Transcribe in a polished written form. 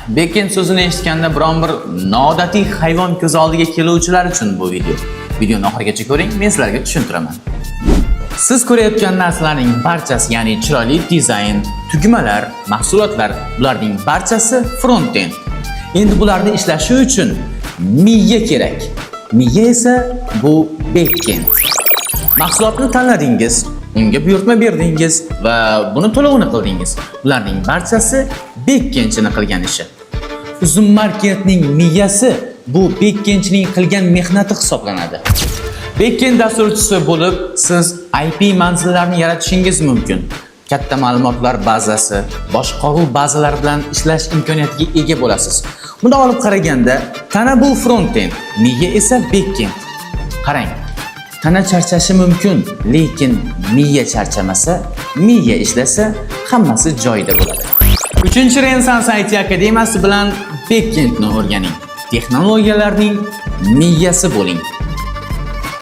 Backend so'zini eshitganda biron bir noodatiy hayvon ko'z oldiga keluvchilar uchun bu video. Videoni oxirigacha ko'ring, men sizlarga tushuntiraman. Siz ko'rayotgan narsalarning barchasi, ya'ni chiroyli dizayn, tugmalar, mahsulotlar, bularning barchasi front-end. Endi bularni ishlashi uchun miya kerak. Miya esa bu backend. Mahsulotni tanladingiz, unga buyurtma berdingiz va buni to'lovini qildingiz. Bularning barchasi backendchini qilgan ishi. Uzum Marketning miyasi bu backendchining qilgan mehnati hisoblanadi. Backend dasturchisi bo'lib, siz IP manzillarini yaratishingiz mumkin. Katta ma'lumotlar bazasi, boshqaruv bazalari bilan ishlash imkoniyatiga ega bo'lasiz. Bundan olib qaraganda, tana bu frontend, miya esa backend. Qarang, tana charchashi mumkin, lekin miya charchamasa, miya ishlasa, hammasi joyida bo'ladi. 3 Renessans IT akademiyasi bilan backendni o'rganing. Texnologiyalarning miyasi bo'ling.